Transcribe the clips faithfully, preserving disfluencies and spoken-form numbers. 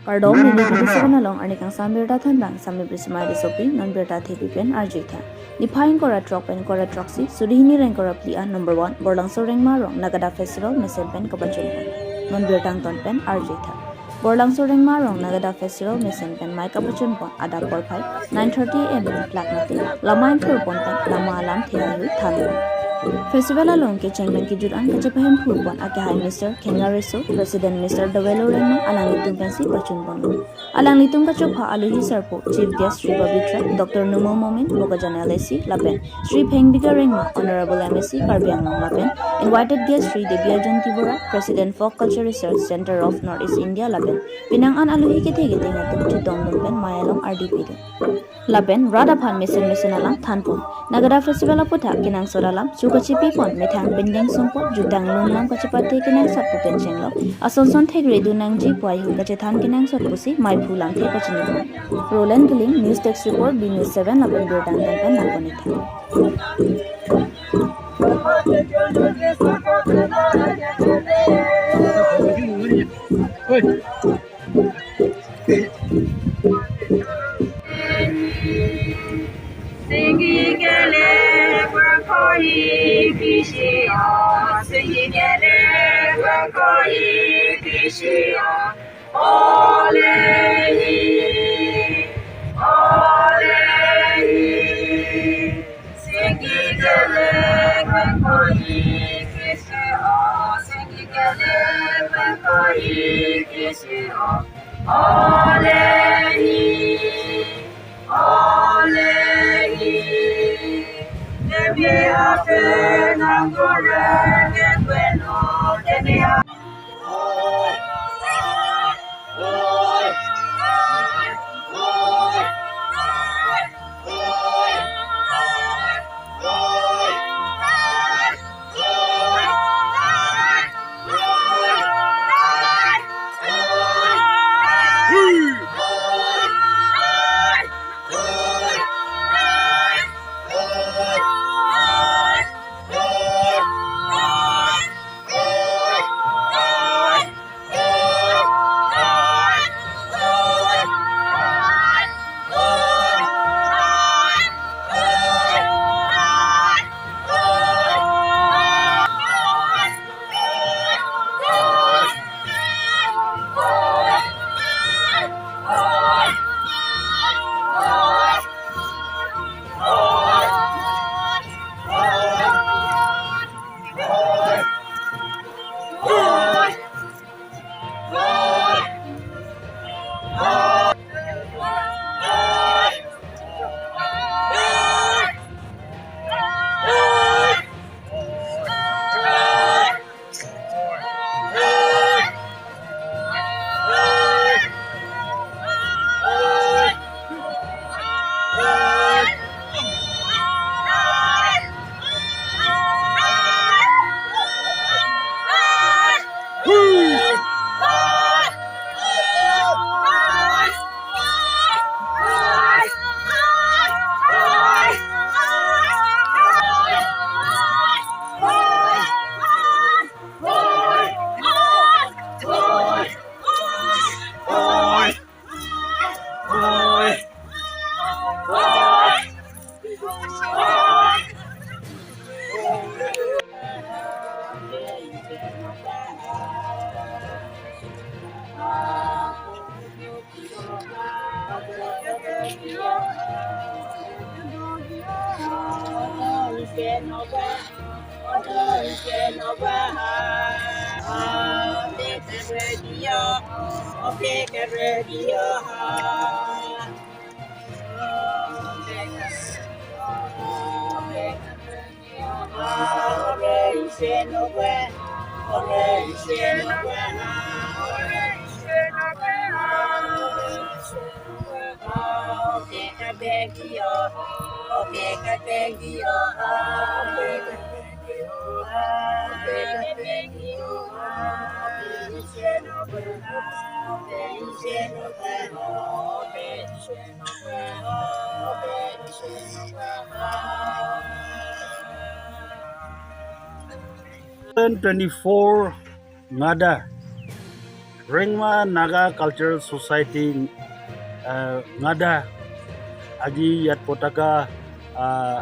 Kardom, neli Bidi Seven along arni kangsam birta thanbang Sami Brismai Risopi, non birta thepi pen arjuitha. Niphai ingkoi ra throk pen ingkoi ra throksi, suri hini ra ingkoi ra phli an number one, Borlangso Rengma Rong Nagada Festival mesen pen kapachunpon. Non birta angton pen arjuitha. Borlangso Rengma Rong Nagada Festival mesen pen mei kapachunpon adap porphai nine thirty A M pen plak mate lama ingthurpon pen lama alamthe ahui thanpon. Festival along kecheng pen kejut an kachepahemphu pon akehai Mister Khenga Reso, President Mister Dovelo Rengma alanglitum pensi pachunpon. Alanglitum kachopha aluhi sarpo Chief Guest Shri Pabitra, Doctor Numol Momin, Bokajan L A C, lapen Shri Pheng Bika Rengma, Honorable M A C Karbi Anglong, lapen invited guest Shri Debi Ajonti Bora, President Folk Culture Research Center of North East India, lapen penang an aluhi kethe kethe atum chetongdun pen mei along ardi pidun. Lapen rat aphan mesen mesen alam thanpon. Nagada Festival aputhak kenangsot alam chu kachepipon, methang pindeng sumpot, jutang lun lam kachepate kenangsot pu pen chenglo. Ason son thekre dun nangji pu aihun kachethan kenangsot pusi meiphu lamthe pachinipon. Roland Killing, News Desk Report, B News Seven, lapen birta angton pen nangpon-iktha. Singing kele koi kisi o, singing kele koi koi kisi o, ole hi, ole hi. Singing kele koi koi kisi o, singing kele koi koi kisi o, ole hi, ole hi. Demi ape nang kore ke kweno, demi a- Twenty-four Nagada Rengma Naga cultural society, uh, নাডা আজি ইয়াত পতাকা, আহ,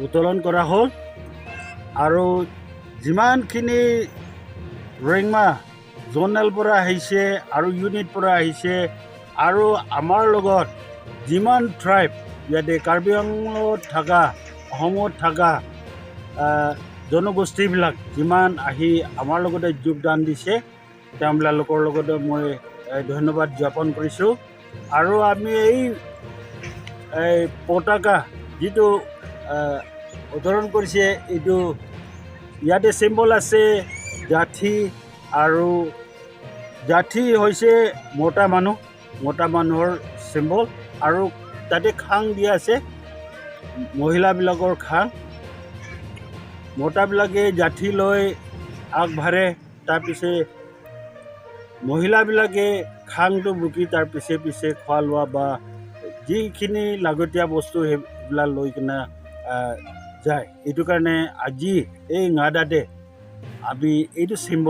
উত্তোলন কৰা হ'ল। আৰু যিমানখিনি ৰেংমা জ'নেল পৰা আহিছে আৰু ইউনিট পৰা আহিছে আৰু আমাৰ লগত যিমান ট্ৰাইব ইয়াতে কাৰ্বি আংলঙত থকা, অসমত থকা, আহ, জনগোষ্ঠীবিলাক যিমান আহি আমাৰ লগতে যোগদান দিছে, তেওঁলোকৰ লগতে মই, এ, ধন্যবাদ জ্ঞাপন কৰিছোঁ। আৰু আমি এই, এই পতাকা যিটো, এ, উত্তোলন কৰিছে, এইটো ইয়াতে চিম্বল আছে জাঠি, আৰু জাঠি হৈছে মতা মানুহ, মতা মানুহৰ চিম্বল, আৰু তাতে খাং দিয়া আছে মহিলাবিলাকৰ খাং। মতাবিলাকে জাঠি লৈ আগবাঢ়ে, তাৰ পিছে মহিলাবিলাকে খাংটো বুকি তাৰ পিছে পিছে খোৱা লোৱা বা যিখিনি লাগতীয়া বস্তু সেইবিলাক লৈ কিনে, আহ, যায়। এইটো কাৰণে আজি এই নাডাতে আমি এইটো চিম্বল